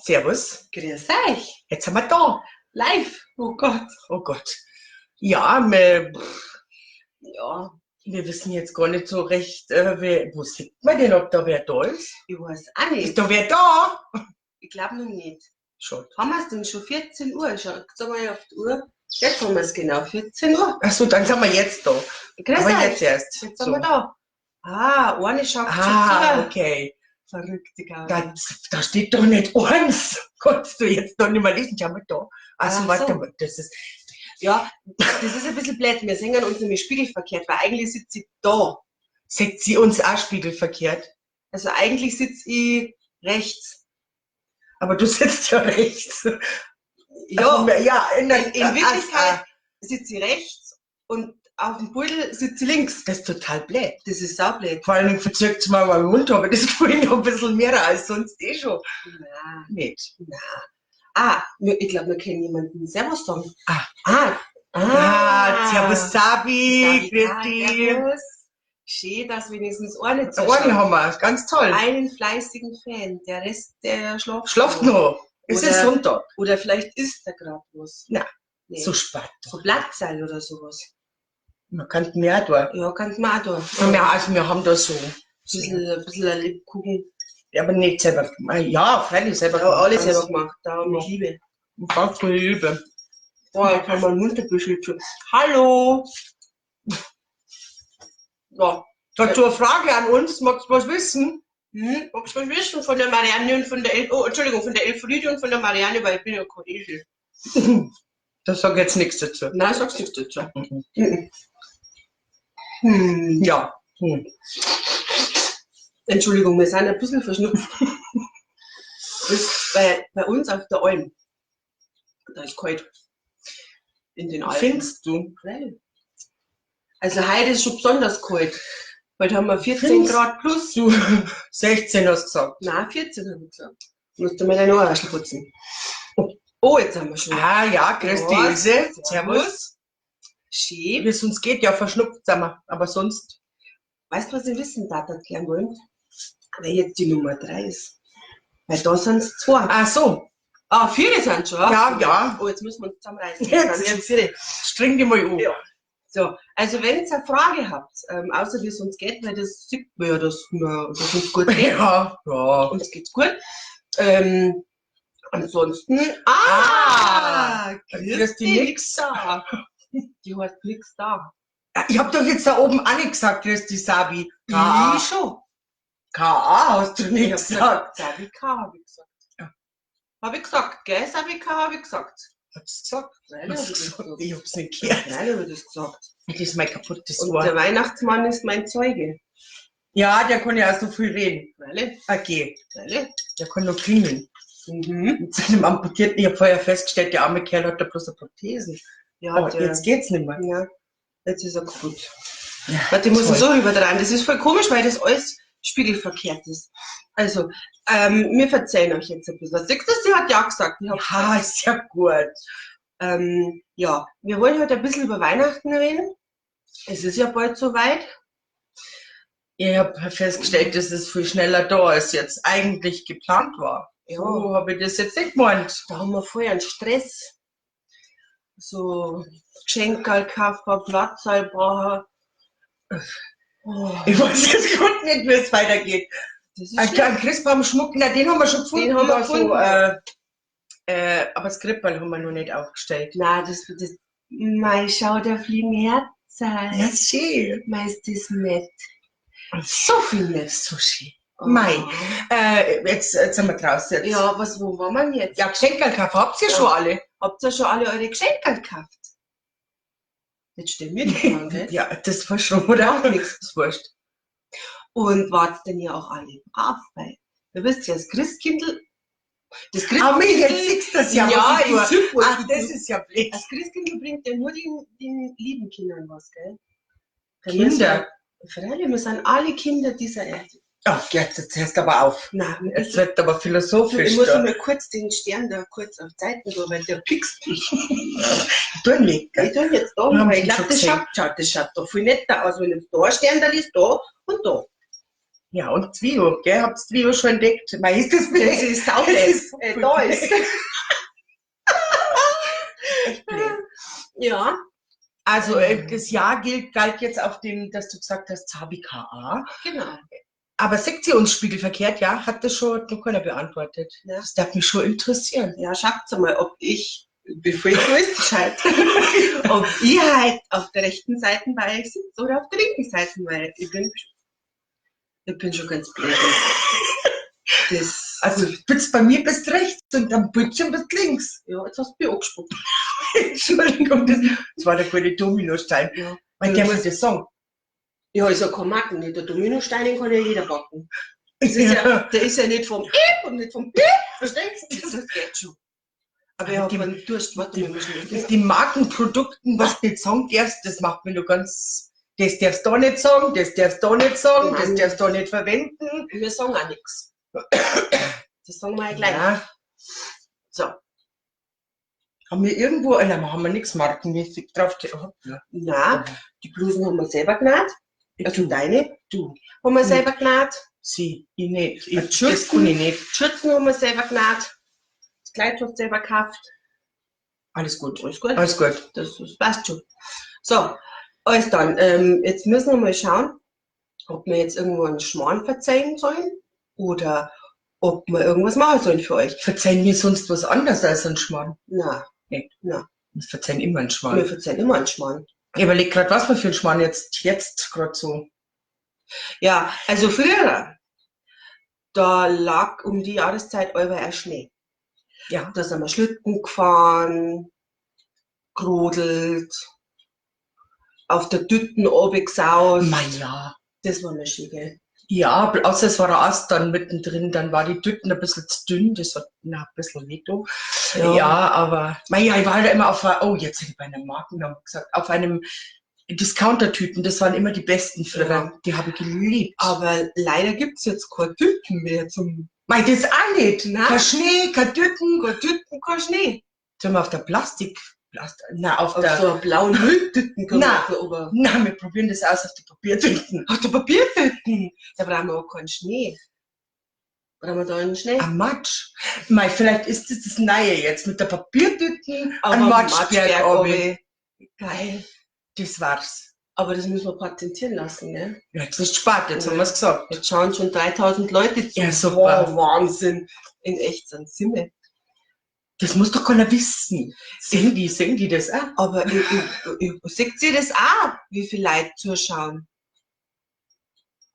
Servus. Grüß euch. Jetzt sind wir da. Live. Oh Gott. Oh Gott. Ja, wir, Ja, wir wissen jetzt gar nicht so recht, wo sieht man denn, ob da wer da ist? Ich weiß auch nicht. Ist da wer da? Ich glaube noch nicht. Schon. Haben wir es denn schon 14 Uhr? Schau jetzt mal auf die Uhr. Jetzt haben wir es genau 14 Uhr. Achso, dann sind wir jetzt da. Grüß Aber euch. jetzt erst. Jetzt sind wir da. Ah, eine schaut Ah, schon zu. okay. Verrückte Gaudi. Da steht doch nicht eins. Kannst du jetzt noch nicht mehr lesen? Schau mal da. Also, Ach warte so. mal, das ist. Ja, das ist ein bisschen blöd. Wir singen uns nämlich spiegelverkehrt, weil eigentlich sitzt sie da. Sieht sie uns auch spiegelverkehrt? Also eigentlich sitze ich rechts. Aber du sitzt ja rechts. Ja, Also, ja, in Wirklichkeit sitze ich rechts und auf dem Beutel sitze ich links. Das ist total blöd. Das ist saublöd. Vor allem verzirkt es mir meinen Mund, aber das Gefühl noch ein bisschen mehr als sonst eh schon. Nein. Nicht. Ah, ich glaube, wir können jemanden Servus sagen. Ah. Ah. Ah, servus Sabi, Sabi, grüß ah, dich. Servus. Schön, dass wenigstens eine zuschaut. Einen haben wir, ganz toll. Einen fleißigen Fan, der Rest, der schlaft Schlaft noch. Es ist Sonntag. Oder vielleicht isst er gerade was. Na, Nee. So spät. So Blattseil oder sowas. Man kann mehr tun. Ja, kann man auch tun. Ja, also wir haben da so. Ein bisschen ein Lebkuchen. Ja, aber nicht selber. Ja, freilich selber. Ja, alle gemacht. selber gemacht. Da mit Liebe. Ganz viel Liebe. Boah, jetzt haben wir einen Mund ein bisschen zu. Hallo! Ja. Dazu eine Frage an uns. Magst du was wissen? Hm, magst du was wissen von der Marianne und von der El oh, Entschuldigung, von der Elfriede und von der Marianne, weil ich bin ja kein Esel. Da sag ich jetzt nichts dazu. Nein, sagst nichts dazu. Mhm. Mhm. Hm. Ja. Hm. Entschuldigung, wir sind ein bisschen verschnupft. Das ist bei uns auf der Alm. Da ist kalt. In den Alpen. Findest du? Freilich. Also heute ist schon besonders kalt. Heute haben wir 14 Findest Grad plus. Du 16 hast gesagt. Nein, 14 habe ich gesagt. Musst du mal deine Ohrwaschel putzen. Oh, jetzt haben wir schon. Ah ja, grüß dich, Ja, Ilse. Servus. Schön. Wie es uns geht, ja, verschnupft sind wir. Aber sonst, Weißt du, was ich wissen darf, gern wollen? Wer jetzt die Nummer 3 ist. Weil da sind es 2. Ach so, Ah, 4 sind schon. Ja, ja. Oh, jetzt müssen wir uns zusammenreißen. Jetzt. Jetzt sind 4. streng dich mal an. Ja. So, also wenn ihr eine Frage habt, außer wie es uns geht, weil das sieht man ja, dass uns gut geht. Ja, ja. Uns geht's gut. Ansonsten, ah, Ah, grüß dich, nix da. Die hat nix da. Ich hab doch jetzt da oben auch nicht gesagt, grüß dich, Sabi. K.A. Ich schon. K.A. hast du Ich nicht hab gesagt. gesagt, Sabi K. hab ich gesagt. Ja. Hab ich gesagt, gell? Sabi K. hab ich gesagt. Hast du gesagt? Nein, Hast hab du ich das gesagt? gesagt. Ich hab's nicht gehört. Nein, hab ich das gesagt. Das ist mein kaputtes Und Ohr. der Weihnachtsmann ist mein Zeuge. Ja, der kann ja auch so viel reden. Freilich, Okay, freilich. der kann noch klingeln. Mhm. Mit seinem amputierten, ich hab vorher festgestellt, der arme Kerl hat da bloß eine Prothesen. Ja, Aber jetzt geht's nicht mehr. Ja, jetzt ist er kaputt. Ja, Warte, ich muss ihn toll. so rüberdrehen. Das ist voll komisch, weil das alles spiegelverkehrt ist. Also, wir verzeihen euch jetzt ein bisschen. Was siehst du, sie hat ja gesagt. Ich hab Ja, ist ja gut. Ja, wir wollen heute ein bisschen über Weihnachten reden. Es ist ja bald soweit. Ich hab festgestellt, dass es viel schneller da ist, jetzt eigentlich geplant war. Ja. So habe ich das jetzt nicht gemeint. Da haben wir vorher einen Stress. So Geschenke kaufen, Platzal brauchen. Oh, Ich weiß jetzt gut nicht, wie es weitergeht. das ist Ein schlimm. kleinen Christbaumschmuck, na, den haben wir schon gefunden. Den haben wir da so, gefunden. aber das Krippel haben wir noch nicht aufgestellt. Nein, das, mei, schau, da fliegen Herzen. Ja, schön. Mei, ist das nett. So viel nett. So schön. Oh. Mei. Jetzt sind wir draußen. Jetzt. Ja, wo waren wir denn jetzt? Ja, Geschenke gekauft. Habt ihr Ja. schon alle? Habt ihr schon alle eure Geschenke gekauft? Jetzt stellen wir die Fragen, gell? Ja, das war schon, oder? Macht nichts. Das ist wurscht. Und wart denn ihr auch alle brav? Weil, ihr wisst ja, das Christkindl, das Aber mich, jetzt Christkindl, siehst du das ja, ja, was ich ich tue. sehe, was Ach, du das tust. ist ja blöd. Das Christkindl bringt ja nur den lieben Kindern was, gell? Kinder? Freilich, wir sind alle Kinder dieser Erde. Ach, jetzt hörst du aber auf. Nein, Jetzt wird aber philosophisch. ich muss da. mal kurz den Stern da kurz auf Seiten tun, weil der pickst mich. Tu nicht, gell? Ich tue ihn jetzt da, Wir haben weil ich ihn glaube, schon das gesehen. schaut, das schaut doch viel netter aus, wenn jetzt da ein Stern da ist, da und da. Ja, und Zwio, gell? Habt ihr Zwio schon entdeckt? Mei, ist das Das ist saublöd. Das ist Da ist. Echt blöd. Ja. Also das Jahr galt jetzt auf dem, dass du gesagt hast, Zabi K.A. Genau. Aber seht ihr uns spiegelverkehrt, ja? Hat das schon noch keiner beantwortet. Ja. Das darf mich schon interessieren. Ja, schaut mal, ob ich, bevor ich durchscheid, ob ich halt auf der rechten Seite bei euch sitze oder auf der linken Seite, weil ich bin schon ganz blöd. Das, also bist bei mir bist rechts und am Bildschirm bist links. Ja, jetzt hast du mich angespuckt. Entschuldigung, das war der gute Dominostein. Ja. Weil der muss das sagen. Ja, ist ja kein Marken. Der Dominostein, den kann ja jeder backen. Das ist ja, der ist ja nicht vom I und nicht vom P. Verstehst du? Das geht schon. Aber ich habe einen Durst. Warte, wir müssen nicht. Die Markenprodukten, was du nicht sagen darfst, das macht mir nur ganz. Das darfst du da nicht sagen, das darfst du da nicht sagen, Nein. Das darfst du da nicht verwenden. Wir sagen auch nichts. Das sagen wir ja gleich. Ja. So. Haben wir irgendwo, nein, haben wir nichts markenmäßig drauf? Hoppla. Nein, die Blusen haben wir selber genäht. Also deine? Du. Haben wir selber genäht. Sie, ich nicht. Ich, das kann ich nicht. Schürzen haben wir selber genäht. Das Kleid hast du selber gekauft. Alles gut. Alles gut. Alles gut. Das passt schon. So, alles dann. Jetzt müssen wir mal schauen, ob wir jetzt irgendwo einen Schmarrn verzeihen sollen oder ob wir irgendwas machen sollen für euch. Verzeihen wir sonst was anderes als einen Schmarrn? Nein. Nee. Nein. Wir verzeihen immer einen Schmarrn. Wir verzeihen immer einen Schmarrn. Ich überlege gerade, was wir für einen Schmarrn jetzt gerade so. Ja, also früher, da lag um die Jahreszeit allweil auch Schnee. Ja. Da sind wir Schlitten gefahren, gerodelt, auf der Dütten runtergesaust. Mei, ja. Das war mir schön, gell? Ja, außer es war ein Ast dann mittendrin, dann war die Dütten ein bisschen zu dünn, das hat ein bisschen weh da. Ja. Ja, aber, mei, ja, ich war halt immer auf, oh, jetzt hätte ich bei einem Markennamen gesagt, auf einem Discounter-Tüten, das waren immer die besten früher, Ja. Die habe ich geliebt. Aber leider gibt's jetzt keine Tüten mehr zum... Mei, das auch nicht. Nein. Kein Schnee, keine Tüten. Keine Tüten, kein Schnee. Sind wir auf der Plastik... na, auf Auf der... so einer blauen Mülltüten kann Nein. man aber. Nein, wir probieren das aus auf die Papiertüten. Auf der Papiertüten? Da brauchen wir auch keinen Schnee. Brauchen wir da einen Schnee? Am Matsch. Mei, vielleicht ist das das Neue jetzt mit der Papiertüten Aber am Matschberg obi. Geil. Das war's. Aber das müssen wir patentieren lassen, ne? Ja, jetzt ist es spät, jetzt haben wir's gesagt. Jetzt schauen schon 3000 Leute zu. Ja, super. Wow, Wahnsinn. In echt sind Sinne. Das muss doch keiner wissen. Sehen die das auch? Aber seht ihr das auch, wie viele Leute zuschauen?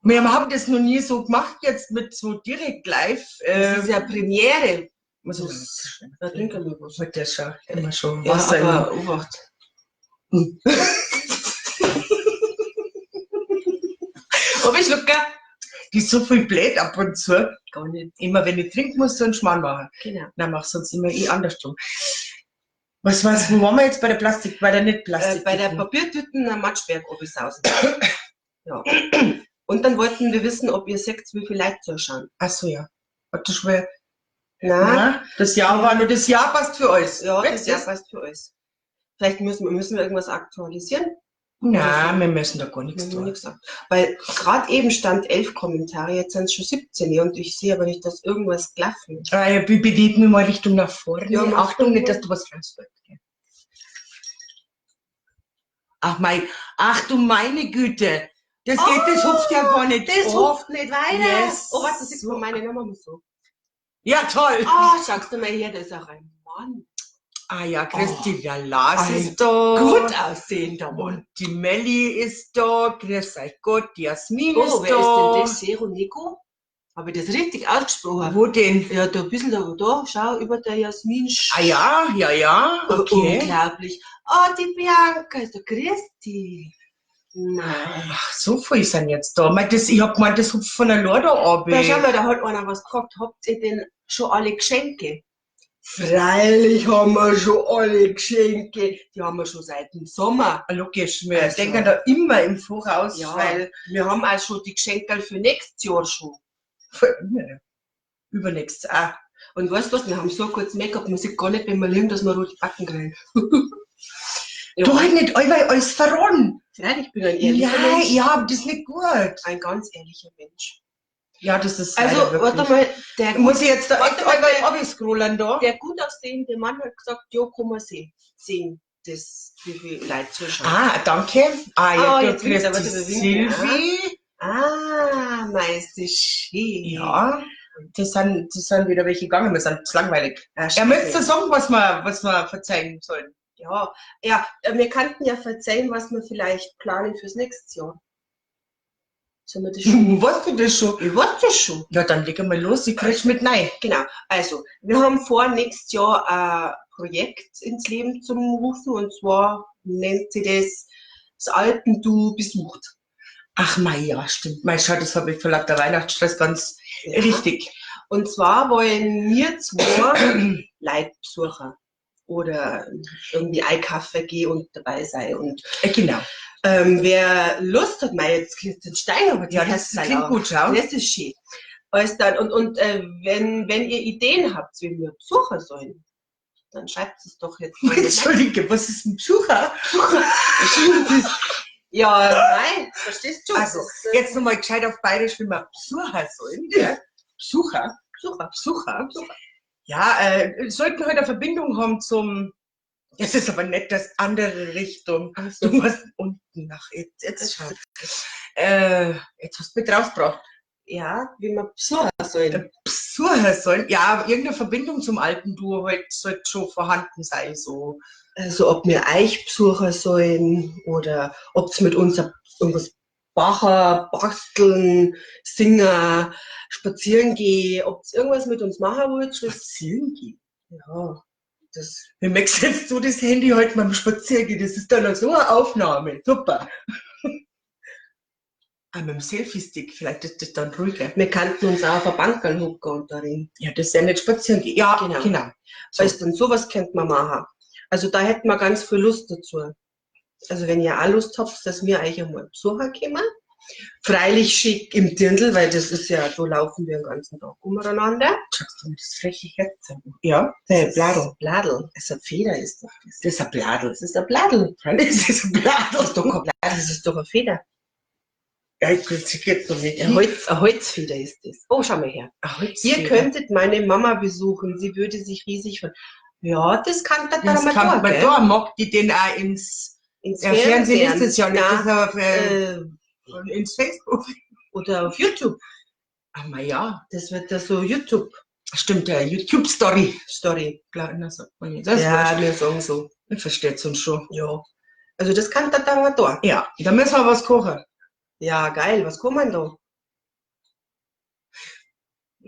Wir haben das noch nie so gemacht, jetzt mit so direkt live. Das ist ja Premiere. Muss Das Da trinken wir was. Mit der schon immer schon Ja, Wasser aber Obacht. Ob ich schlucke? Die ist so viel blöd ab und zu. Gar nicht. Immer wenn ich trinken muss, so einen Schmarrn machen. Genau. Nein, mach sonst immer eh andersrum. Was, wo waren wir jetzt bei der Plastik, bei der nicht-Plastik? Bei der Papiertüten am Matschberg obi sausen. Ja. Und dann wollten wir wissen, ob ihr seht, wie viele Leute zuschauen. Ach so, ja. Hat das schwer. Nein. Na, das Jahr war nur, das Jahr passt für euch. Ja, das Weißt Jahr du? passt für uns. Vielleicht müssen wir irgendwas aktualisieren. Nein, wir müssen da gar nichts Müssen wir tun. nichts sagen. Weil gerade eben stand 11 Kommentare, jetzt sind es schon 17 und ich sehe aber nicht, dass irgendwas gelaufen ist. Ich bewege mich mal Richtung nach vorne. Ja, mach Achtung, du nicht, mal. dass du was rausfällt. Ach, mein, ach du meine Güte. Das geht, das hupft ja gar nicht. Das Oh. hupft nicht weiter. Yes. Oh, warte, das ist von meiner Nummer so. Ja, toll. Oh, schaust du mal her, da ist auch ein Mann. Ah ja, Christi, der Lars Ein ist da. Gut aussehender Mann. Und die Melli ist da. Grüß euch Gott, die Jasmin Oh, ist wer da. ist denn das? Sero Nico? Habe ich das richtig ausgesprochen? Wo denn? Ja, da ein bisschen da, da, schau, über der Jasmin. Ah ja, ja, ja. Okay. Unglaublich. Oh, die Bianca ist da. Grüß dich. Nein. Ach, so viel sind jetzt da. Mei, das, ich hab gemeint, das hupft von der Lore ab. Da schau mal, da hat einer was gefragt. Habt ihr denn schon alle Geschenke? Freilich haben wir schon alle Geschenke. Die haben wir schon seit dem Sommer. Logisch, wir Also. denken da immer im Voraus, Ja. weil Wir haben auch schon die Geschenke für nächstes Jahr schon. übernächstes auch. Und weißt du was, wir haben so kurz Make-up, man sieht gar nicht, wenn wir liegen, dass wir rote Backen kriegen. Ja. Du halt nicht allweil alles verraten. Freilich, ich bin ein ehrlicher Ja, Mensch. ja, aber das ist nicht gut. Ein ganz ehrlicher Mensch. Ja, das ist Also, leider warte wirklich. mal, der, Muss ich jetzt da Warte mal, echt scrollen da? der gut aussehende Mann hat gesagt, ja, kann man sehen. Sehen, das, wie viele Leute zuschauen. Ah, danke. Ah, ja, Ah, du jetzt winkt kriegst er, die warte, wir winken. Silvi. Ah, mei, ist das schön. Ja, das sind wieder welche gegangen, wir sind zu langweilig. Ah, Er möchte schön. sagen, was wir verzeihen sollen. Ja, ja, wir könnten ja verzeihen, was wir vielleicht planen fürs nächste Jahr. Sollen wir das schon? Weißt du das schon? Ich weiß das schon. Ja, dann leg mal los, ich krieg's mit nein. Genau. Also, wir haben vor, nächstes Jahr ein Projekt ins Leben zu rufen und zwar nennt sich das das Alpendu besucht. Ach mei, ja, stimmt. Mei, schau, das habe ich vor lauter Weihnachtsstress ganz Ja. richtig. Und zwar wollen wir zwei Leute besuchen oder irgendwie einkaufen gehen und dabei sein. Und Genau. wer Lust hat, mei, jetzt kriegt den Stein, aber die Ja, das Herzen klingt auf. gut, schau. Das ist schön. Also dann, und wenn ihr Ideen habt, wie wir besuchen sollen, dann schreibt es doch jetzt mal. Entschuldige, was ist ein Besucher? Ja, nein, verstehst du? Also, Das ist, Jetzt nochmal gescheit auf Bayerisch, wie wir Besucher sollen. Gell? Besucher. Besucher. Besucher. Ja, sollten heute eine Verbindung haben zum. Das ist aber nicht das andere Richtung. Also, Du musst unten nach. Jetzt schau. Jetzt hast du mich rausgebracht. ja, wie wir besuchen sollen. Besucher sollen. Ja, irgendeine Verbindung zum alten Duo halt sollte schon vorhanden sein. So. Also, ob wir euch besuchen sollen oder ob's mit uns irgendwas bachen, basteln, singen, spazieren gehen, ob's irgendwas mit uns machen wollt. Das, Spazieren gehen. ja, das Wie merkst jetzt du das Handy heute beim Spaziergehen? Das ist dann noch so eine Aufnahme. Super. Ah, mit dem Selfie-Stick, vielleicht ist das dann ruhiger. Wir könnten uns auch auf eine Bank hocken und da reden. Ja, das ist ja nicht spazieren gehen. Ja, Genau. genau. So. Weißt dann sowas könnte man machen. Also da hätten wir ganz viel Lust dazu. Also wenn ihr auch Lust habt, dass wir euch einmal besuchen kommen. Freilich schick im Dirndl, weil das ist ja, so laufen wir den ganzen Tag umeinander. Schaust du mir das freche Herz an? Ja, Der Bladel. Bladel. Das ist eine Feder, ist doch das. das ist ein Bladel. Das ist ein Bladel. Freilich, das ist ein Das Bladel. ist doch kein Bladel, das ist doch eine Feder. Ja, ich krieg jetzt noch nicht. Eine Holzfeder ist das. Oh, schau mal her. Eine Holzfeder. Ihr könntet meine Mama besuchen. Sie würde sich riesig freuen. Ja, das kann der Das mal kann tun, man gell? da, mag die denn auch ins Ins ja, Fernsehen ist es ja nicht, Nein, das ist aber für, ins Facebook. oder auf YouTube. Ah, na ja, Das wird ja so YouTube-Story. stimmt, der YouTube-Story. Klar, na, sagt man nicht. Das Ja, ja, wir sagen so. ich versteht uns schon. Ja. Also das kann der da tun. Ja, da müssen wir was kochen. Ja, geil. Was kann man da?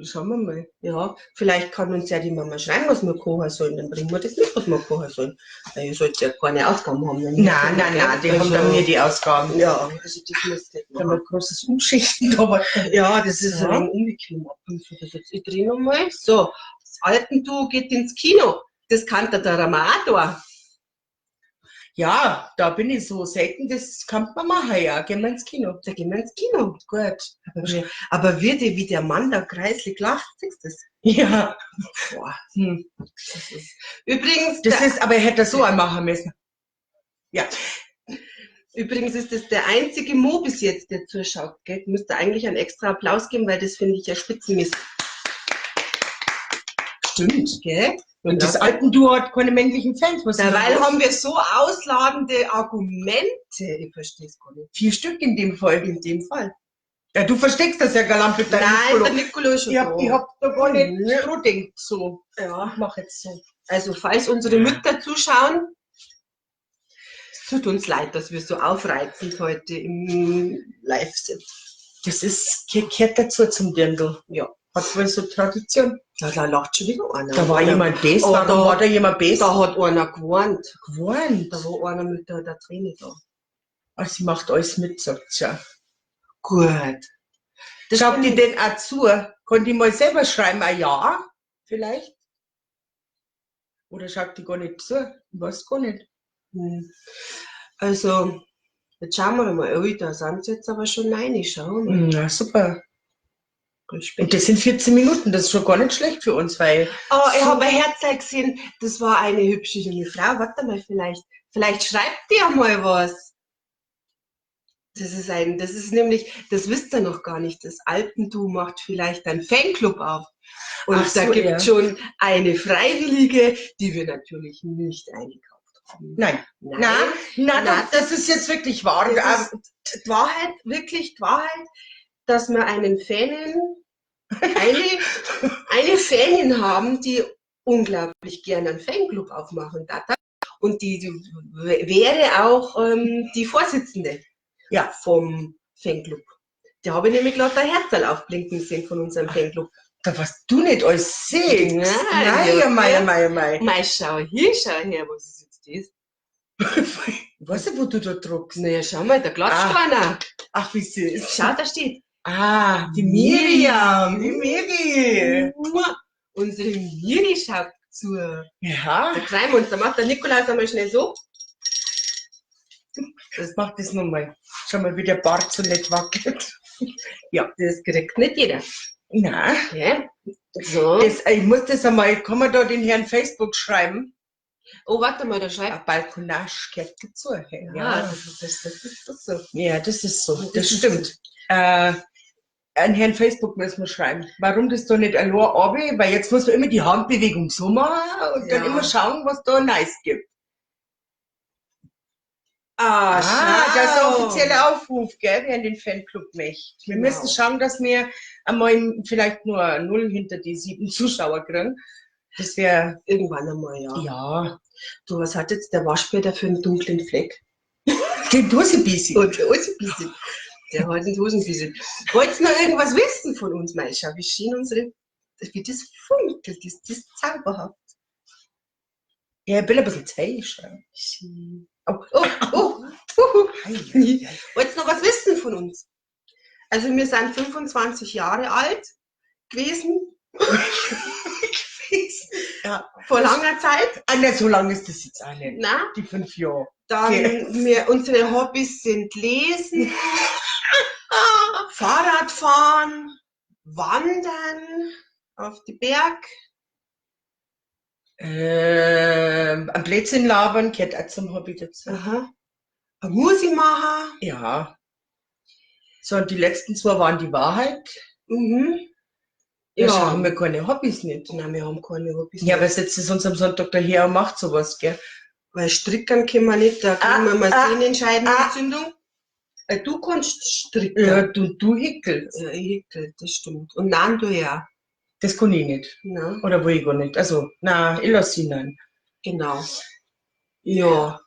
Schauen wir mal. Ja, vielleicht kann uns ja die Mama schreiben, was wir kochen sollen. Dann bringen wir das mit, was wir kochen sollen. Weil ihr sollt ja keine Ausgaben haben. wenn wir Nein, kommen, nein, gell? nein, die haben also, dann mir die Ausgaben. Ja, also das müsst ihr Da haben wir ein großes Umschichten da. aber- Ja, das ist Ja. ein wenig unbequem ab und zu. Das jetzt ich dreh noch mal. So, das Altenduo geht ins Kino. Das kann der Dramator. Ja, da bin ich so selten, das kann man machen, ja. Gehen wir ins Kino. Da gehen wir ins Kino. Gut. Aber wie der Mann da kreislig lacht, siehst du das? Ja. Boah, Hm. das ist. Übrigens, Das ist, aber ich hätte das so auch machen müssen. Ja. übrigens ist das der einzige Mo bis jetzt, der zuschaut. Gell? Müsste eigentlich einen extra Applaus geben, weil das finde ich ja spitzenmäßig. Stimmt. Gell? Und das Altenduo hat keine männlichen Fans. Was ist denn Derweil los? haben wir so ausladende Argumente. Ich verstehe es gar nicht. 4 Stück in dem Fall. In dem Fall. Ja, du versteckst das ja galant mit deinem Nein, Nicolo. der Nicolo ist schon Ich hab, da. ich hab da gar nicht Ja. dran gedacht, so. Ja. Ich mach jetzt so. Also, falls unsere Mütter zuschauen, es tut uns leid, dass wir so aufreizend heute im Live sind. Das ist, gehört dazu zum Dirndl. Ja. Hat wohl so Tradition. Ja, da lacht schon wieder einer. Da war jemand besser. Oh, Warum da- war da jemand besser? Da hat einer gewarnt. Gewarnt. Da war einer mit der Träne da. Ah, sie macht alles mit, sagt sie ja. Gut. Das Schaut die finde denn auch zu? Kann die mal selber schreiben, ein Ja? Vielleicht? Oder schaut die gar nicht zu? Ich weiß gar nicht. Also, jetzt schauen wir mal. Ui, da sind sie jetzt aber schon nein. Schauen wir mal. Na, super. Respekt. Und das sind 14 Minuten, das ist schon gar nicht schlecht für uns, weil. Oh, ich So. habe ein Herzl gesehen. Das war eine hübsche junge Frau. Warte mal, vielleicht schreibt die ja mal was. Das ist nämlich, das wisst ihr noch gar nicht, das Alpendu macht vielleicht einen Fanclub auf. Und Ach da so, gibt ja. schon eine Freiwillige, die wir natürlich nicht eingekauft haben. Nein. Nein. Na, na, Na, das ist jetzt wirklich wahr. Das ist die Wahrheit, wirklich die Wahrheit, dass wir eine Fanin haben, die unglaublich gerne einen Fanclub aufmachen darf. Und die wäre auch die Vorsitzende vom Fanclub. Da habe ich nämlich lauter Herzerl aufblinken sehen von unserem Fanclub. Da was du nicht alles siehst. Nein, Nein, ja, mei, ja. mei, mei. Mei, schau hier, schau her, was ist jetzt das? Weißt du, wo du da druckst? Naja, schau mal, da klatscht einer. Ach, wie süß. Schau, da steht. Ah, die Miriam, die Miri. Mua. Unsere Miri schaut zu. Ja. Da freuen wir uns. Da macht der Nikolaus einmal schnell so. Das macht das nochmal. Schau mal, wie der Bart so nett wackelt. Ja, das kriegt nicht jeder. Nein. Ja. So. Das, ich muss das einmal, kann man da den Herrn Facebook schreiben? Oh, warte mal, da schreibt. Ein Balkonage gehört dazu. Hey. Ja, Ja. das ist so. Ja, das ist so. Das Das ist stimmt. An Herrn Facebook müssen wir schreiben. Warum das da nicht allein runter? Weil jetzt muss man immer die Handbewegung so machen und dann Ja. immer schauen, was da nice gibt. Ah, Ah, das ist der schau. offizielle Aufruf, gell, wer in den Fanclub möchte. Wir Genau. müssen schauen, dass wir einmal vielleicht nur 0 hinter die 7 Zuschauer kriegen. Das wär Irgendwann einmal, ja. Ja. Du, was hat jetzt der Waschbär da für einen dunklen Fleck? Den Dosenbisi. Und der Hosenbisi. Der hat einen Dosenbisi. Wollt ihr noch irgendwas wissen von uns, Meisha? Wie schön unsere, wie das funkelt, das ist zauberhaft. Ja, ich bin ein bisschen zäh schon. Schön. Oh. Oh, oh, oh. Ei, ei, ei. Wollt ihr noch was wissen von uns? Also wir sind 25 Jahre alt gewesen. Ja. Vor langer Zeit. Ah, na, so lange ist das jetzt auch nicht. Na? Die 5 Jahre. Dann Okay. unsere Hobbys sind Lesen, Fahrradfahren, Wandern auf die Berg. Am Blödsinn labern gehört auch zum Hobby dazu. Aha. Eine Musik machen. Ja. So, und die letzten 2 waren die Wahrheit. Ja, Ja. schon haben wir keine Hobbys nicht. Nein, wir haben keine Hobbys. Ja, aber setzt es uns am Sonntag daher und macht sowas, gell? Weil stricken können wir nicht, da kriegen wir mal Ah, Sehnenscheidenentzündung. Du kannst stricken. Ja, du häkelst. Ja, ich häkel, das stimmt. Und nein, du ja. Das kann ich nicht. Nein. Oder will ich gar nicht. Also, nein, ich lass sie nein. Genau. Ja.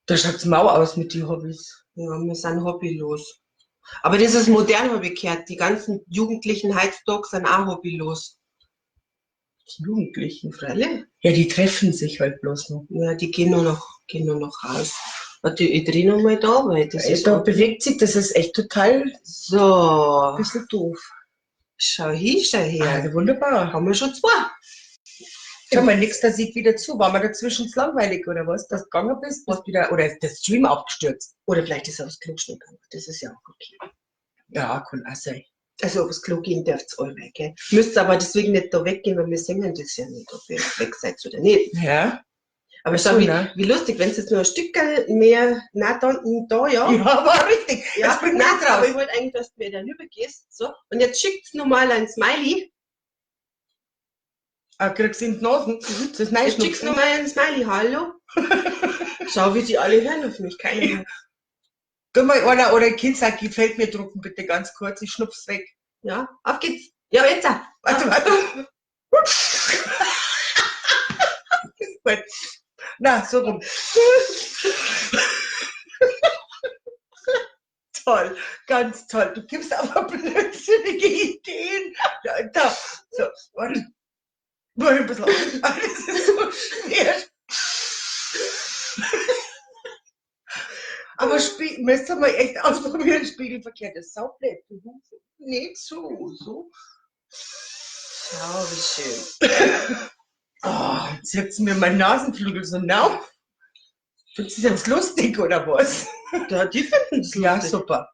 Da schaut's mau aus mit den Hobbys. Ja, wir sind hobbylos. Aber das ist modern, hab ich gehört. Die ganzen Jugendlichen heutzutage sind auch hobbylos. Die Jugendlichen? Freilich. Ja, die treffen sich halt bloß noch. Ja, die gehen nur noch raus. Warte, ich dreh noch mal da, weil das ist Da auch bewegt sich, das ist echt total So. ein bisschen doof. Schau hin, schau her. Ah, wunderbar. Haben wir schon 2. Schau mal, nix, da sieht wieder zu. War mir dazwischen zu langweilig oder was? Dass du gegangen bist, bist wieder, oder ist der Stream abgestürzt? Oder vielleicht ist er aufs Klo schnell gegangen. Das ist ja auch okay. Ja, kann auch sein. Also aufs Klo gehen dürft's alle, gell? Müsst aber deswegen nicht da weggehen, weil wir singen das ja nicht, ob ihr weg seid oder nicht. Ja. Aber schau, So, wie, ne? wie lustig, wenn's jetzt nur ein Stückchen mehr, na, da, da, ja. Ja, war richtig. Ja, Jetzt bringt nein, nichts raus. aber ich wollte eigentlich, dass du mir da rüber gehst. So. Und jetzt schickt's nochmal ein Smiley. Ah, kriegst du in die Nase? Das ist nice. Jetzt schickst du nochmal ein Smiley. Hallo. Schau, wie die alle hören auf mich. Keiner mehr. Tu mal einer oder ein Kind sagt, gefällt mir drucken, bitte ganz kurz, ich schnupf's weg. Ja, auf geht's. Ja, jetzt. auch. Warte, warte. Ist gut. Na, so rum. Toll, ganz toll. Du gibst aber blödsinnige Ideen. Da, da. So, warte. Warte ein bisschen auf. Das ist so schwer. Aber müsst ihr mal echt ausprobieren, spiegelverkehrt ist saublöd. Nicht so, so. Schau, wie schön. Oh, jetzt zirkt's mir mein Nasenflügel so nah. Findest du das jetzt lustig oder was? Ja, die finden es Ja, lustig. super.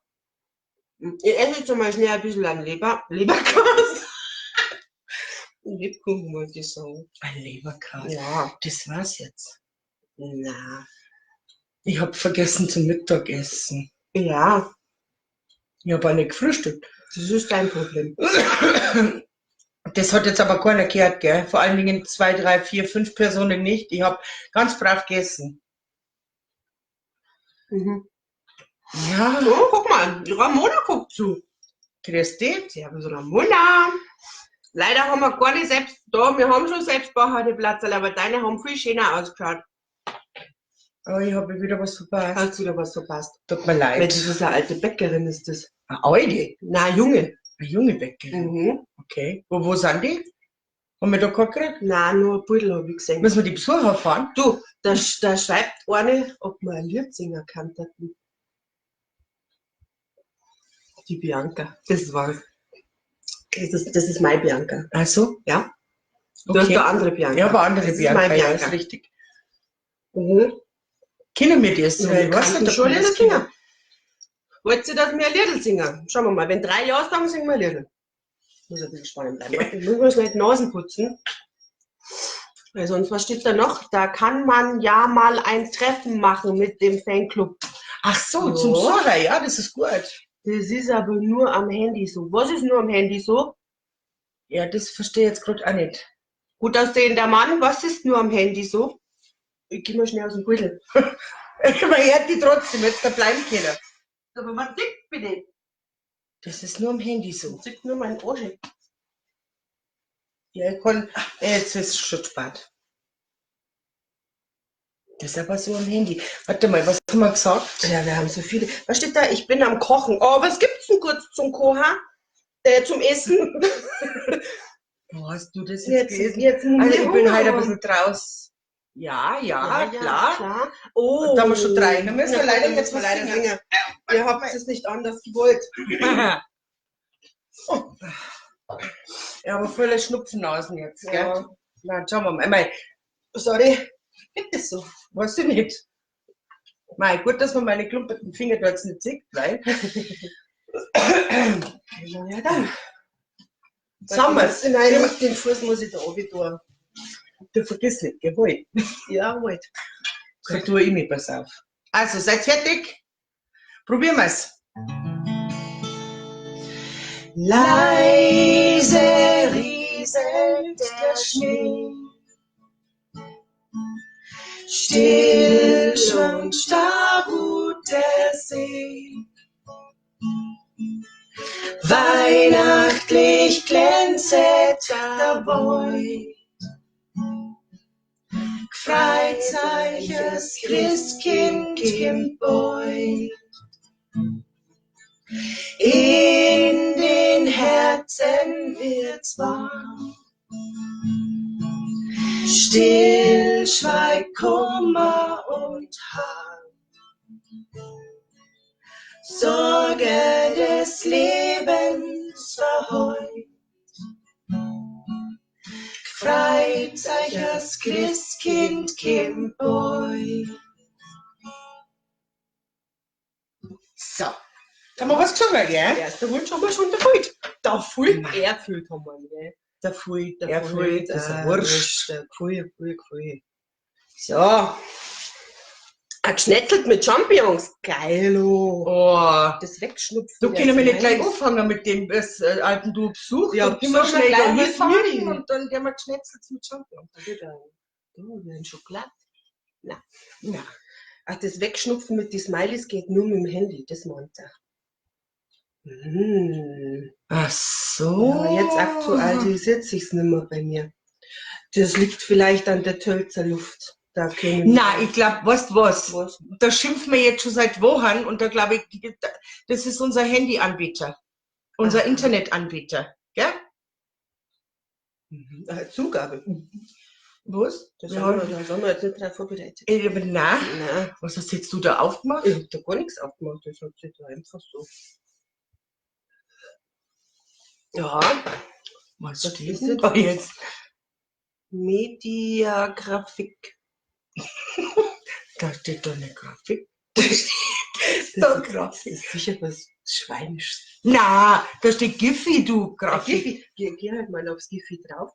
Ich esse jetzt mal schnell ein bisschen an Leberkäse. Lebkuchen wollte ich sagen. Ein Leberkäse. Ja. Das war's jetzt. Na. Ich hab vergessen zum Mittagessen. Ja, Ich habe auch nicht gefrühstückt. Das ist dein Problem. Das hat jetzt aber keiner gehört, gell? Vor allen Dingen 2, 3, 4, 5 Personen nicht. Ich hab ganz brav gegessen. Mhm. Ja. Oh, guck mal, die Ramona guckt zu. Grüß dich. Servus, Ramona. Leider haben wir gar nicht selbst da, wir haben schon selbst die Platzerl, aber deine haben viel schöner ausgeschaut. Oh, ich habe wieder was verpasst. Hast du wieder was verpasst? Tut mir leid. Weil das ist eine alte Bäckerin, ist das. Eine alte? Nein, junge. Eine junge Bäckerin? Mhm. Okay. Wo sind die? Haben wir da keinen gekriegt? Nein, nur ein Pudel habe ich gesehen. Müssen wir die Besucher fahren? Du, da schreibt eine, ob wir ein Lied singen kann. Die Bianca. Das war's. Das ist meine Bianca. Ach so? Ja. Du Okay. hast eine andere Bianca. Ja, aber andere Das ist Bianca, meine ja, Bianca. ist richtig. Mhm. Kennen wir das? Ja, Ich wir weiß kannten nicht, ob schon wir das Lieder singen. Wollt ihr, dass wir ein Liedl singen? Schauen wir mal. Wenn 3 Ja sagen, singen wir ein Liedl. Muss ein bisschen spannend bleiben. Warte, ich muss mir schnell die Nasen putzen. Weil sonst, was steht da noch? Da kann man ja mal ein Treffen machen mit dem Fanclub. Ach so, Ja. zum Besucher, ja, das ist gut. Das ist aber nur am Handy so. Was ist nur am Handy so? Ja, das verstehe ich jetzt grad auch nicht. Gut aussehender Mann, was ist nur am Handy so? Ich geh mal schnell aus dem Beutel. Man hört die trotzdem, jetzt da bleiben können. Aber man sieht bitte. Das ist nur am Handy so. Man sieht nur meinen Arsch. Ja, ich kann. Jetzt ist es schon spät. Das ist aber so am Handy. Warte mal, was haben wir gesagt? Ja, wir haben so viele. Was steht da? Ich bin am Kochen. Oh, was gibt's denn kurz zum Kochen? Zum Essen? Wo hast du das jetzt Jetzt, gelesen? jetzt Also ich bin Hunger. heute ein bisschen draus. Ja, ja, klar. Klar. Oh. Da haben wir schon 3. Da müssen wir Na, leider da jetzt müssen wir was leider singen. singen. Ihr habt es nicht anders gewollt. Oh. Ja, aber voller Schnupfennasen jetzt, gell? Ja. Na, schauen wir mal. Mei, sorry. Gibt es so? Weiß ich nicht. Mei, gut, dass man meine klumperten Finger da jetzt nicht sieht, weil. Na ja, dann. Sagen wir's. Nein, den Fuß muss ich da runter tun. Du vergiss nicht, gell? Wohl. Ja, halt. So tue ich mich, pass auf. Also, seid fertig? Probieren wir's. Leise rieselt der Schnee, still und starr ruht der See. Weihnachtlich glänzet der Bäum, gfreit sich das Christkind im Bäum. In den Herzen wird's warm, still schweigt Kummer und Harm. Sorge des Lebens verheut, gfreit sich das Christkind im Bäum. So. Da haben wir was gesungen, gell? Erster Wunsch haben wir schon erfüllt. Da fühlt Nein. er fühlt haben wir, gell? Der Pfui, Der der Pfui, das ist ja wurscht. Der Pfui, Pfui, Pfui. So. Ein geschnetzelt mit Champignons. Geil, oh. Oh. Das Wegschnupfen. Du der können wir nicht gleich Smileys. anfangen mit dem alten du besucht. Ja, und gehen wir besuchen schnell wir da gleich was hinfahren mit. und dann gehen wir geschnetzelt mit Champignons. Da wird ein Schokolade. Nein. Nein. Ach, das Wegschnupfen mit den Smileys geht nur mit dem Handy, das meint er. Hm. Ach so. Ja, jetzt aktualisiert sich's nicht mehr bei mir. Das liegt vielleicht an der Tölzer Luft. Da können Nein, ich glaub, weißt du was? Was? Da schimpfen wir jetzt schon seit Wochen und da glaub ich, das ist unser Handyanbieter. Unser Aha. Internetanbieter. Gell? Mhm. Zugabe. Was? Das, Ja. da sind wir jetzt nicht drauf vorbereitet. Aber nein. Nein. Was hast jetzt du da aufgemacht? Ich hab da gar nichts aufgemacht, das hat sich da einfach so. Ja. Was Das steht ist denn jetzt da jetzt? Mediagrafik. Da steht doch eine Grafik. Das Da ist, Grafik. das ist sicher was Schweinisches. Na, da steht Giphy, du Grafik. Giphy. Geh halt mal aufs Giphy drauf.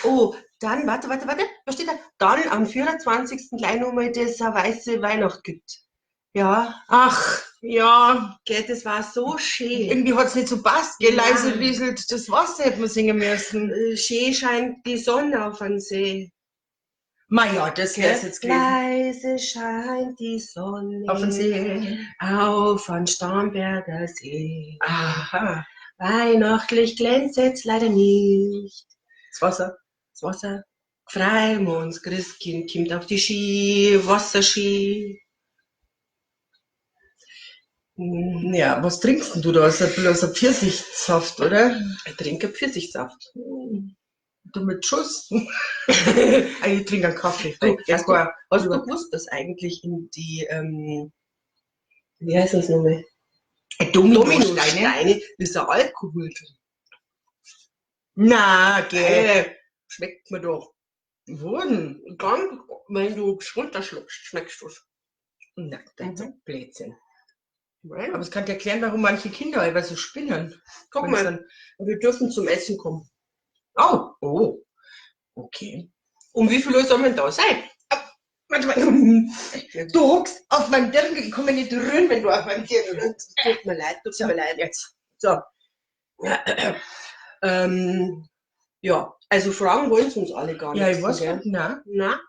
Oh, dann, warte, warte, warte, was steht da? Dann am 24. gleich nochmal, dass es eine weiße Weihnacht gibt. Ja. Ach, ja. Gell, das war so schön. Irgendwie hat's nicht so passt. Gell, Ja. leise rieselt das Wasser hätte man singen müssen. Schön scheint die Sonne auf den See. Ma ja, das wär's jetzt gewesen. Leise scheint die Sonne Auf den See. Auf den Starnberger See. Aha. Weihnachtlich glänzet's leider nicht. Das Wasser. Das Wasser. Freuen wir uns, Christkind kommt auf die Ski, Wasserski. Hm, Ja, was trinkst denn du da? Ist ja bloß ein Pfirsichsaft, oder? Ich trinke Pfirsichsaft. Du mit Schuss? Ah, ich trinke einen Kaffee. Du, Ja, hast klar. Hast du gewusst, dass eigentlich in die, wie heißt das nochmal? Dominosteine? Dominosteine ist ein Alkohol drin. Na, gell. Schmeckt mir doch. Wo denn? Ganz, wenn du runterschluckst, schmeckst du's. Na, das ist ein Blödsinn. Nein. Aber es kann dir erklären, warum manche Kinder immer so spinnen. Guck Wenn's mal, dann- wir dürfen zum Essen kommen. Oh, oh. Okay. Um wie viel Uhr soll man da sein? Warte mal. Du huckst auf meinem Dirndl. Ich komme nicht rühren, wenn du auf meinem Dirndl huckst. Tut mir leid, tut So, mir leid. jetzt. So. Ja, also fragen wollen sie uns alle gar nicht. Ja, ich weiß gell? nicht. Nein. Na?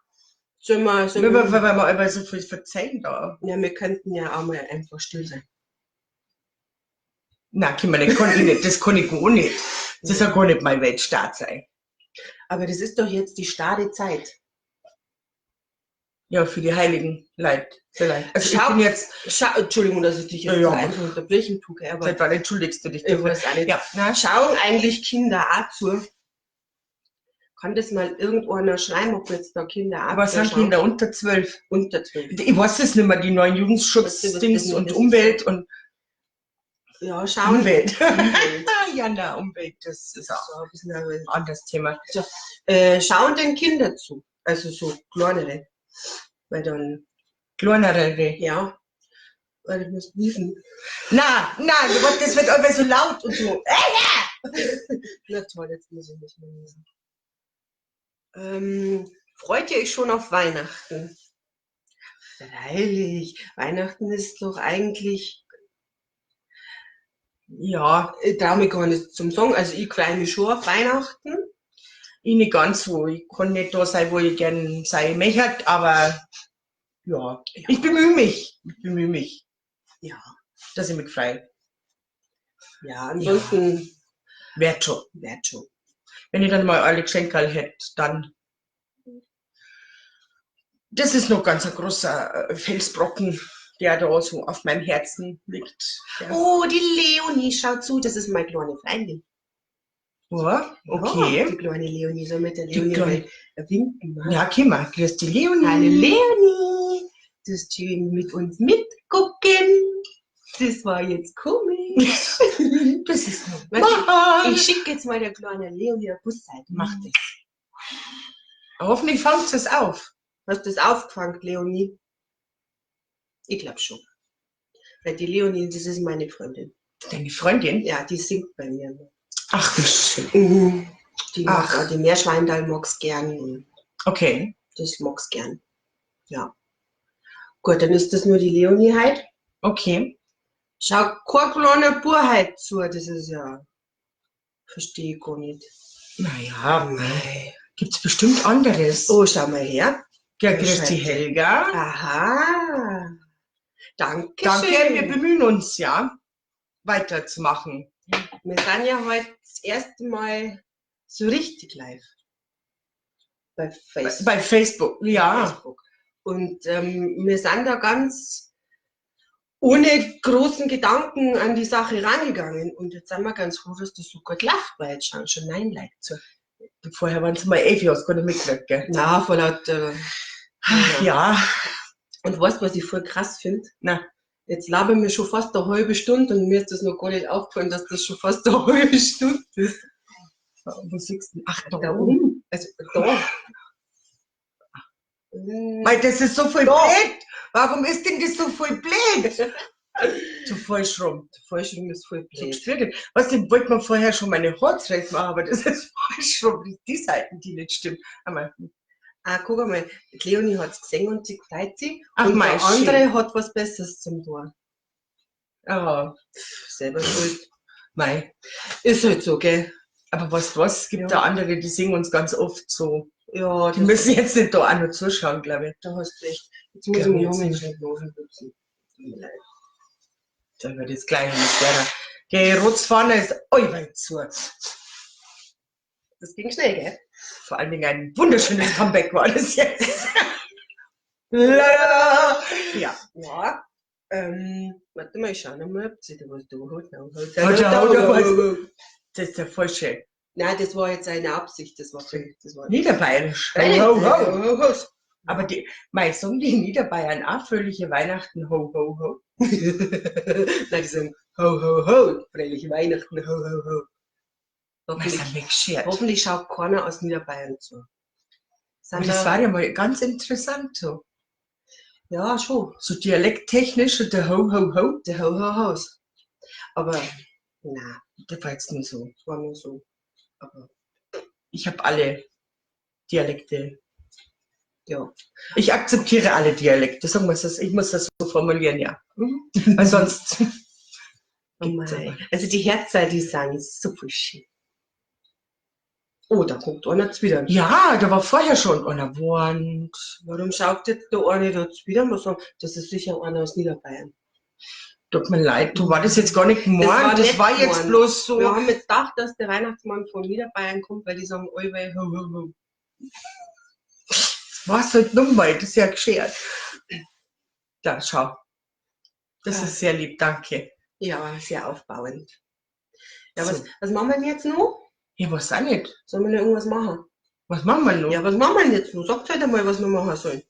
Sollen wir, sollen Weil wir, wir, weil wir immer so viel verzeihen da. ja, wir könnten ja auch mal einfach still sein. Nein, kann man nicht, kann ich nicht. Das kann ich gar nicht. Das ist ja gar nicht mein Weltstaat sein. Aber das ist doch jetzt die starre Zeit. Ja, für die Heiligen Leid, vielleicht. Also ich Schau- bin jetzt, Schau, Entschuldigung, dass ich dich jetzt Ja, ja. so einfach unterbrechen tue, gell, aber seit wann entschuldigst du dich ich dafür? weiß auch nicht. Ja, na, Schauen eigentlich Kinder auch zu? Kann das mal irgendeiner schreiben, ob jetzt da Kinder auch aber es sind zuschauen? Kinder unter 12. Unter 12. Ich weiß es nicht mehr, die neuen Jugendschutzdings Was und ist- Umwelt und Ja, schauen. Umwelt. Umwelt. Ja, na, Umwelt, das ist auch So ein bisschen, aber- ein anderes Thema. Schauen denn Kinder zu? Also so kleinere. Weil dann, Kleinere. ja, weil ich muss niesen. Na, na, das wird einfach so laut und so. Na toll, jetzt muss ich nicht mehr niesen. Freut ihr euch schon auf Weihnachten? Freilich. Weihnachten ist doch eigentlich, Ja, ich trau mich gar nicht zum Sagen. Also ich freue mich schon auf Weihnachten. ich nicht ganz so. Ich kann nicht da sein, wo ich gern sein möchte, aber ja, ich bemühe mich. Ich bemühe mich, Ja. dass ich mich freue. Ja, ansonsten Wird schon. wird schon. Wenn ich dann mal alle Geschenke hätte, dann. Das ist noch ganz ein großer Felsbrocken, der da so auf meinem Herzen liegt. Ja. Oh, die Leonie schaut zu. Das ist meine kleine Freundin. Ja, Ja, okay. die kleine Leonie soll mit der Die Leonie kleine- mal winken. Ne? Ja, komm mal. Grüß die Leonie. Hallo Leonie, du hast schön mit uns mitgucken. Das war jetzt komisch. Das ist Weißt normal. Ich schicke jetzt mal der kleinen Leonie eine Busseite. Mach das. Hoffentlich fängt es auf. Hast du das aufgefangen, Leonie? Ich glaube schon. Weil die Leonie, das ist meine Freundin. Deine Freundin? Ja, die singt bei mir. Ach, wie schön. Mhm. Die Ach. mag auch die Meerschweindal mag's gern und Okay. das mag's gern. Ja. Gut, dann ist das nur die Leonie halt. Okay. Schau, kein kleiner Bub halt zu, das ist ja. Verstehe ich gar nicht. Naja, gibt es bestimmt anderes. Oh, schau mal her. Ja, grüß die Helga. Aha. Danke. Danke, wir bemühen uns, ja, weiterzumachen. Wir sind ja heute das erste Mal so richtig live. Bei Facebook. Bei Facebook, ja. Facebook. Und wir sind da ganz ohne großen Gedanken an die Sache rangegangen. Und jetzt sind wir ganz froh, dass das so gut läuft, weil jetzt schauen schon 9 Leute zu. Vorher waren es mal 11, ich hab's gar nicht mitgekriegt, gell? Na, voll laut. Ja, Und weißt du, was ich voll krass finde? Na. Jetzt labern wir schon fast eine halbe Stunde und mir ist das noch gar nicht aufgefallen, dass das schon fast eine halbe Stunde ist. wo siehst du denn? Ach, da Da oben. oben. Also da. Weil das ist so voll Da. blöd. Warum ist denn das so voll blöd? Zu falsch rum. Falsch rum ist voll So blöd. gestritten. Weißt du, wollte man vorher schon meine Haare zurecht machen, aber das ist falsch rum. Die Seiten, die nicht stimmen. Einmal. Ah, guck einmal, die Leonie hat's gesehen und sie freut sich. Ach, und mei, der schön. andere hat was Besseres zum tun. Ja, Selber schuld. mei. Ist halt so, gell? Aber weißt du was? Es gibt Ja. da andere, die singen uns ganz oft so. Ja, Die müssen jetzt nicht da auch noch zuschauen, glaube ich. da hast du recht. Jetzt muss ich Glaub mir ich noch jetzt mal nicht. schnell die Nase putzen. Tut mir leid. Da wird jetzt gleich noch schwerer. Die Rotzfahne ist allweil zu. Das ging schnell, gell? Vor allen Dingen ein wunderschönes Comeback war das jetzt. Lalala. Ja. Ja. Warte mal, ich schau noch mal, ob sie da was da hat. Hat er- Das ist der falsche. Nein, das war jetzt eine Absicht. Das war, das war Niederbayerisch. Nein, Ho, ho, ho. ho, ho. Aber die, mei, sagen die Niederbayern auch fröhliche Weihnachten, ho, ho, ho. Nein, die sagen ho, ho, ho, fröhliche Weihnachten, ho, ho, ho. Was Hoffentlich, haben wir geschert? hoffentlich schaut keiner aus Niederbayern zu. Sind Aber das da- war ja mal ganz interessant so. ja, schon. So dialekttechnisch und der ho, ho, ho. Der ho, ho, hos. Aber, na, Das war jetzt nur so. das war nur so. Aber, Ich habe alle Dialekte. ja. Ich akzeptiere alle Dialekte. Sagen wir es, ich muss das so formulieren, ja. Weil sonst. Oh Gibt's mei. aber. Also die Herzer, die sind super schön. Oh, da guckt einer wieder. Ja, da war vorher schon einer Wand. Warum schaut jetzt da einer da wieder? Muss sagen, das ist sicher einer aus Niederbayern. Tut mir leid, du war das jetzt gar nicht gemeint. war Das nicht war jetzt gemeint. bloß so. Wir haben jetzt gedacht, dass der Weihnachtsmann von Niederbayern kommt, weil die sagen, allweil, ho, ho, ho. Was halt nun mal, das ist ja geschert. Da, schau. Das Ja. ist sehr lieb, danke. Ja, sehr aufbauend. Ja, So. was machen wir denn jetzt noch? Ja, weiß auch nicht. Sollen wir noch irgendwas machen? Was machen wir noch? Ja, was machen wir denn jetzt noch? Sagt halt einmal, was wir machen sollen.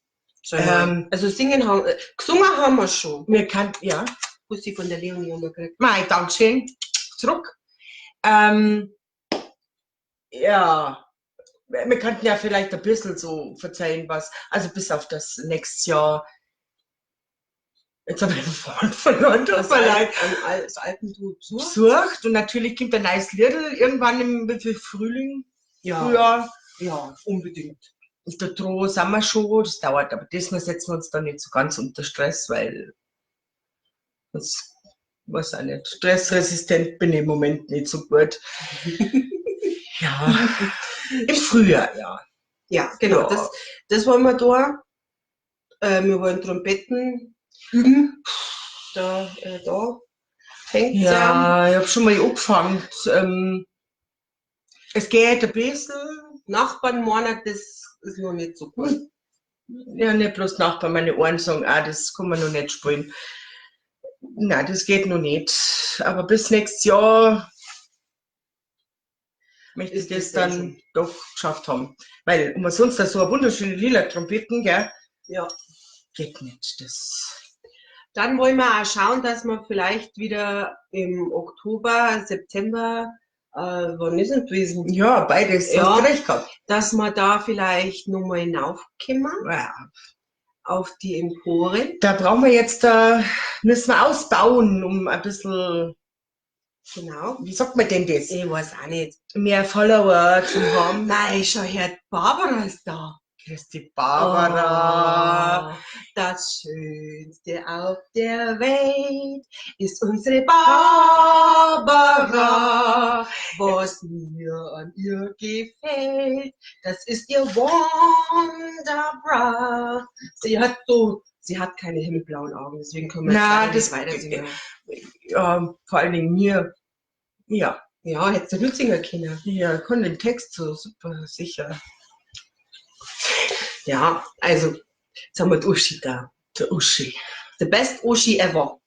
Sollen wir- also singen haben, gesungen haben wir schon. Mir kann, ja. Bussi von der Leonie haben wir gekriegt. Mei, Dankeschön. Zurück. Ja, wir könnten ja vielleicht ein bisschen so verzeihen, was, also bis auf das nächstes Jahr. Jetzt habe ich den Faden verloren, tut Das mir leid. Das Alpenduo besucht. Besucht und natürlich kommt ein neues Liedl irgendwann im wie viel Frühling, Ja, Frühjahr. ja, unbedingt. Und der Droh sind wir schon, das dauert, aber diesmal setzen wir uns dann nicht so ganz unter Stress, weil das weiß auch nicht. Stressresistent bin ich im Moment nicht so gut. Ja, im Frühjahr, ja. Ja, genau. Ja. Das wollen wir da. Wir wollen Trompeten üben. Da fängt's an. Ja, ich habe schon mal angefangen. Es geht ein bisschen. Nachbarn meinen, das ist noch nicht so gut. Ja, nicht bloß Nachbarn, meine Ohren sagen, ah, das kann man noch nicht spielen. Nein, das geht noch nicht. Aber bis nächstes Jahr möchte ich Ist das das dann dann doch geschafft haben. Weil umsonst da so eine wunderschöne lila Trompeten, gell? Ja. Geht nicht. Das. Dann wollen wir auch schauen, dass wir vielleicht wieder im Oktober, September, wann ist denn gewesen? Ja, beides. Ja. Hast du recht gehabt. Dass wir da vielleicht nochmal hinaufkommen Ja. auf die Empore. Da brauchen wir jetzt, müssen wir ausbauen, um ein bisschen, Genau. wie sagt man denn das? Ich weiß auch nicht. Mehr Follower zu haben. Nein, schau her, Barbara ist da. Christi Barbara. Oh, das Schönste auf der Welt ist unsere Barbara. Was mir an ihr gefällt, das ist ihr Wonderbra. Sie hat keine himmelblauen Augen, deswegen können wir jetzt Na, leider das- nicht weiter singen. Ja, vor allen Dingen mir. Ja, Ja, hättest du nicht singen können. ja, kann den Text so super sicher. Ja, also, jetzt haben wir die Uschi da. Der Uschi. The best Uschi ever.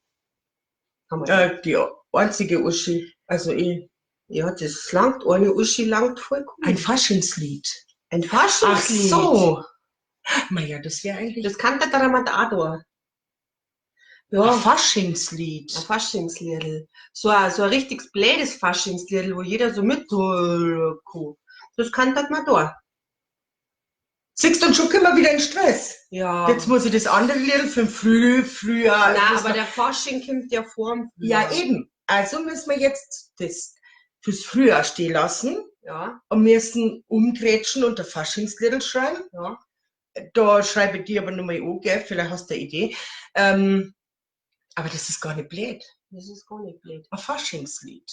Haben wir. Die einzige Uschi. Also ich. Ja, das langt, eine Uschi langt vollkommen. Ein Faschingslied. Ein Ach Faschingslied. so. Naja, das wäre eigentlich Das kann der Ramadan. ein Ja, Faschingslied. ein Faschingsliedl. So ein richtiges blödes Faschingsliedl, wo jeder so mit kann. Das kann das man da. Siehst du, und schon kommen wir wieder in Stress. Ja. Jetzt muss ich das andere Lied für den Frühjahr. Nein, muss aber man- der Fasching kommt ja vor dem Frühjahr. ja, eben. Also müssen wir jetzt das fürs Frühjahr stehen lassen Ja, und müssen umgrätschen und der Faschingsliedl schreiben. ja. Da schreibe ich dir aber nochmal an, gell? Vielleicht hast du eine Idee. Aber das ist gar nicht blöd. Das ist gar nicht blöd. Ein Faschingslied.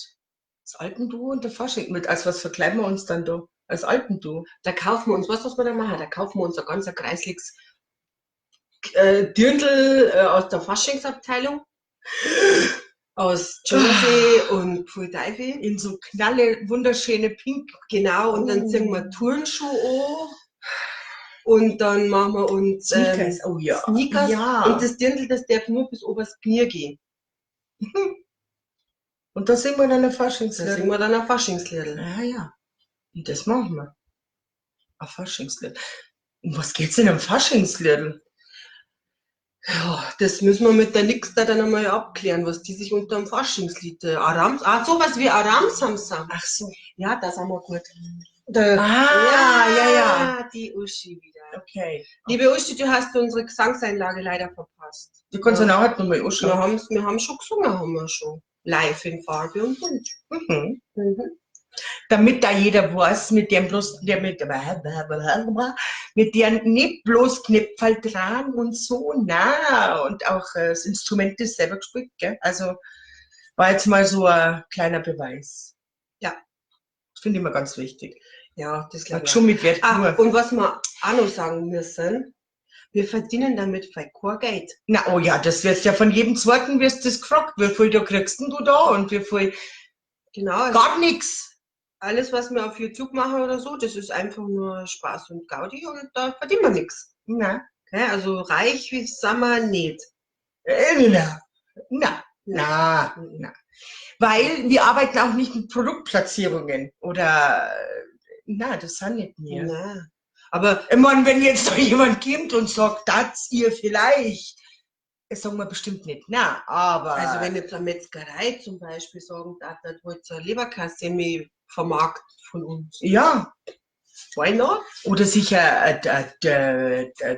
Das Alpenduo und der Fasching. Mit, als was verkleiden wir uns dann da? Als Alpenduo. Da kaufen wir uns, weißt du, was wir da machen? Da kaufen wir uns ein ganzer kreisliges Dirndl aus der Faschingsabteilung. Aus Jersey und Pfui Teufel. In so knalle, wunderschöne Pink. Genau, und dann Oh. ziehen wir Turnschuhe an. Und dann machen wir uns Sneakers. Oh ja. Sneakers. Ja. Und das Dirndl, das darf nur bis obers Knie gehen. Und da singen wir dann ein Da Faschingslied. singen wir dann ein Faschingsliedl. Ja, ja. Und das machen wir. Ein Faschingslied. Um was geht's denn am Faschingsliedl? Ja, das müssen wir mit der Nix da dann einmal abklären, was die sich unter dem Faschingslied. Arams, sowas wie Aramsamsam. Ach so. Ja, das haben wir gut. Ah, ja, ja. Die Uschi wieder. Okay. Liebe Uschi, du hast unsere Gesangseinlage leider verpasst. Du kannst ja nachher nochmal Wir anschauen. haben schon gesungen, haben wir schon. Live in Farbe und bunt. Mhm. Mhm. Damit da jeder weiß, mit dem bloß, der mit, mit der nicht bloß Knäpferl dran und so, na, und auch das Instrument ist selber gespielt, gell? Also war jetzt mal so ein kleiner Beweis. Ja. Das finde ich immer ganz wichtig. Ja, das glaube Hat ich. schon mit Wert Ah, genug. und was wir auch noch sagen müssen, wir verdienen damit voll kein Geld. Na, oh ja, das wirst ja von jedem zweiten wirst das gefragt. Wie viel da kriegst denn du da und wie viel? Genau. Also Gar nichts. alles, was wir auf YouTube machen oder so, das ist einfach nur Spaß und Gaudi und da verdienen wir nichts. Na, Okay? Also reich wie sind wir nicht. na, na, na, na. Weil wir arbeiten auch nicht mit Produktplatzierungen oder, na, das sind nicht wir. Na. Aber Ich meine, wenn jetzt da jemand kommt und sagt, das ihr vielleicht, das sagen wir bestimmt nicht, na, aber. also wenn jetzt eine Metzgerei zum Beispiel sagen, da da wollt ihr Leberkassemi vermarkt von uns. Ja. Why not? Oder sicher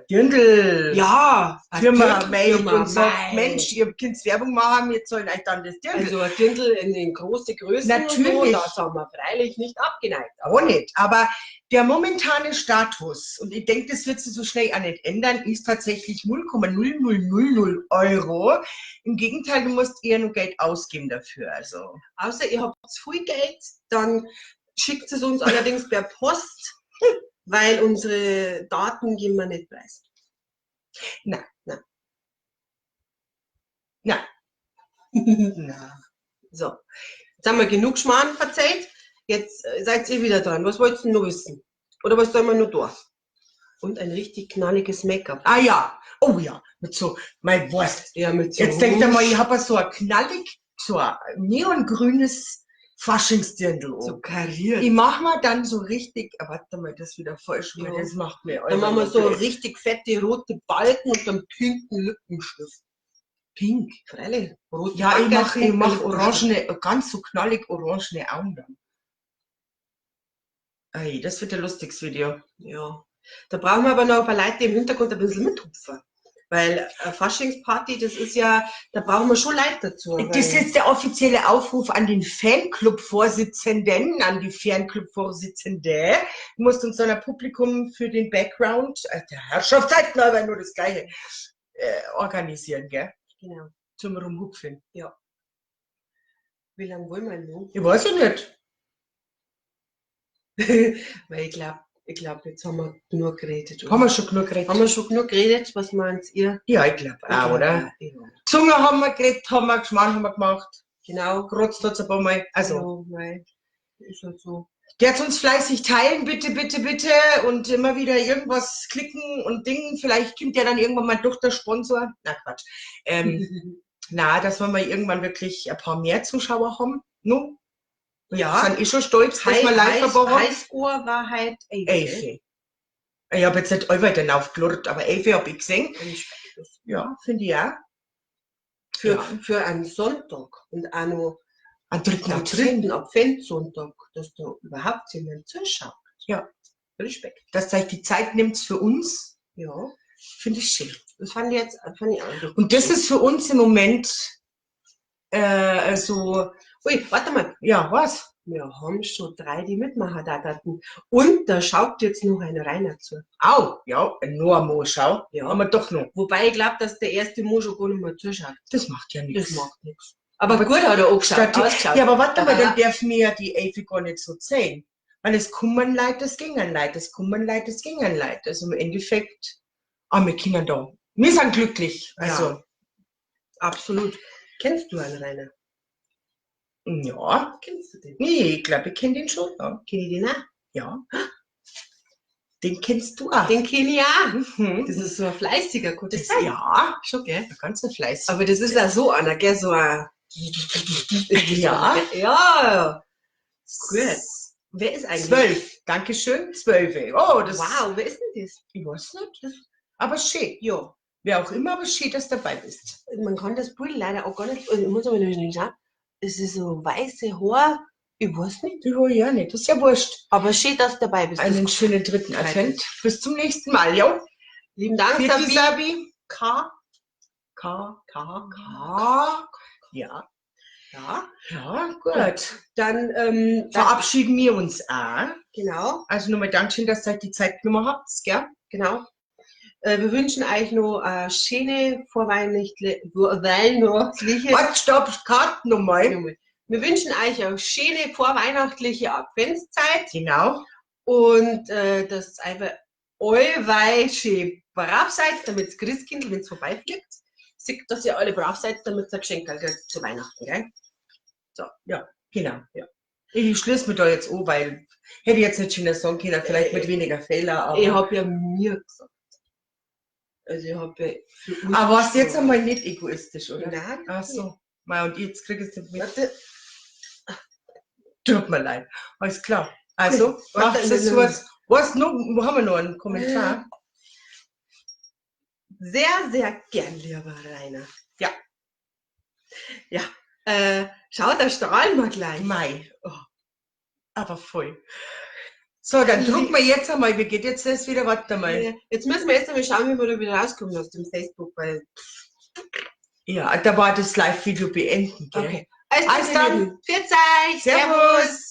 Dirndl. Ja, eine Firma Dirndlfirma, meldet und sagt, mei. Mensch, ihr könnt Werbung machen, wir zahlen euch dann das Dirndl. Also ein Dirndl in den großen Größen und so, Natürlich. da sind wir freilich nicht abgeneigt. Auch nicht. Aber der momentane Status, und ich denke, das wird sich so schnell auch nicht ändern, ist tatsächlich 0,0000 Euro. Im Gegenteil, du musst eher nur Geld ausgeben dafür. Also, Außer ihr habt zu viel Geld, dann schickt es uns allerdings per Post, weil unsere Daten geben wir nicht preis. Na. Na. Na. Na. So, jetzt haben wir genug Schmarrn verzeiht. Jetzt seid ihr wieder dran. Was wollt ihr noch wissen? Oder was soll man nur durch? Und ein richtig knalliges Make-up. Ah ja, oh ja, mit so, mein Wurst. Ja, mit so Jetzt denkt ihr mal, Rouge, ich habe so ein knallig, so ein neongrünes Faschingsdirndl so an. kariert. Ich mach mal dann so richtig, ah, warte mal, das wieder falsch, weil Ja. das macht mir Dann machen wir so blöd. richtig fette rote Balken und einen pinken Lippenstift. pink. Freilich. Rote Ja, ich Balken, mache ich pinker mach Lippenstift. orangene, ganz so knallig orangene Augen dann. Ey, das wird ein lustiges Video. Ja. Da brauchen wir aber noch ein paar Leute, die im Hintergrund ein bisschen mithupfen. Weil eine Faschingsparty, das ist ja, da brauchen wir schon Leute dazu. Das ist weil- jetzt der offizielle Aufruf an den Fanclub-Vorsitzenden, an die Fanclub-Vorsitzende. Du musst uns dann ein Publikum für den Background, der Herrschaftszeiten, aber nur das Gleiche, organisieren, gell? Genau. Zum Rumhupfen. Wie lange wollen wir noch? Ich weiß ja nicht. Weil ich glaub, jetzt haben wir genug geredet. oder? Haben wir schon genug geredet? Haben wir schon genug geredet? Was meint ihr? Ja, ich glaube auch, oder? Ja. Zunge haben wir geredet, haben wir Geschmarrn haben wir gemacht. Genau. Gerotzt hat's ein paar Mal. Also, Ja, mei. Ist halt so. Der uns fleißig teilen, bitte, bitte, bitte. Und immer wieder irgendwas klicken und Dingen. Vielleicht kommt ja dann irgendwann mal durch der Sponsor. Na Quatsch. Na, dass wir mal irgendwann wirklich ein paar mehr Zuschauer haben. No? Ja. Sind eh schon stolz, dass wir live ein paar haben. Highscore war halt 11. Elfe. Ich habe jetzt nicht allweil dann aufgelurrt, aber 11 habe ich gesehen. Ja, finde ich auch. Für, Ja. für einen Sonntag und auch noch Am dritten am Advent. dritten Adventssonntag, dass da überhaupt jemand zuschaut. Ja. Respekt. Dass euch die Zeit nimmt für uns, Ja. finde ich schön. Das fand ich jetzt fand ich auch Und das ist für uns im Moment so. Ui, warte mal. Ja, was? Wir haben schon 3, die mitmachen da daten. Und da schaut jetzt noch ein Rainer zu. Au, ja, nur ein Mo, schau. Ja. Haben wir doch noch. Wobei ich glaub, dass der erste Mo schon gar nicht mehr zuschaut. Das macht ja nichts. Das macht nichts. Aber gut hat er angeschaut, ausgeschaut. Ja, aber warte mal, Aha. dann darf mir ja die Elfi gar nicht so zählen. Weil es kommen Leute, es gingen Leute, es kommen Leute, es gingen Leute. Also im Endeffekt, wir können da. Wir sind glücklich. Ja. Also, Absolut. Kennst du einen Rainer? Ja. Kennst du den? Nee, ich glaub, ich kenn den schon. Ja. Kenn ich den auch? Ja. Den kennst du auch. Den kenn ich auch. Mhm. Das ist so ein fleißiger, kann das Das, sein? ja, Schon, gell? ein ganz ein fleißiger. Aber das ist auch so einer, gell? So ein Ja. Ja. Gut. Wer ist eigentlich? 12. Dankeschön, 12. Oh, das Wow, wer ist denn das? Ich weiß nicht. Das, aber schön. Ja. Wer auch immer, aber schön, dass du dabei bist. Man kann das Bild leider auch gar nicht, also ich muss aber nicht schauen. Es ist so weiße Haar. Ich weiß nicht. Ich weiß ja nicht. Das ist ja wurscht. Aber schön, dass du dabei bist. Einen schönen dritten Advent. Bis zum nächsten Mal, jo. Lieben Dank, Vierte Sabi. Sabi. K. K. K. K. Ja. Ja. Ja, gut. Dann verabschieden wir uns auch. Genau. Also nochmal Dankeschön, dass ihr euch die Zeit genommen habt, gell? Genau. Wir wünschen euch noch eine schöne vorweihnachtliche, weihnachtliche Warte, stopp, Karte nochmal. Wir wünschen euch eine schöne vorweihnachtliche Adventszeit. Genau. Und dass einfach allweil schön brav seid, damit das Christkind, wenn's vorbeifliegt, sieht, dass ihr alle brav seid, damit ihr ein Geschenk kriegt zu Weihnachten, gell? So, ja, genau. Ja. Ich schließe mich da jetzt an, weil hätte ich jetzt nicht schöner sagen können, vielleicht mit weniger Fehler. Aber Ich hab ja mir gesagt. Also ich hab ja für uns Aber warst du jetzt gesprochen. einmal nicht egoistisch, oder? Nein. Ach so. Mei, und jetzt krieg ich's nicht mit. Warte. Tut mir leid. Alles klar. Also, Warte, macht's es nein, gut. Was noch? Wo haben wir noch einen Kommentar? Sehr, sehr gern, lieber Rainer. Ja. Ja. Schau, da strahlen wir gleich. Mei. Oh. Aber voll. So, dann drucken wir jetzt einmal. Wie geht jetzt das wieder? Warte mal. Ja, jetzt müssen wir erst einmal schauen, wie wir da wieder rauskommen aus dem Facebook, weil Ja, da war das Live-Video beenden, gell? Okay. Also, Also dann. Pfiat euch. Servus.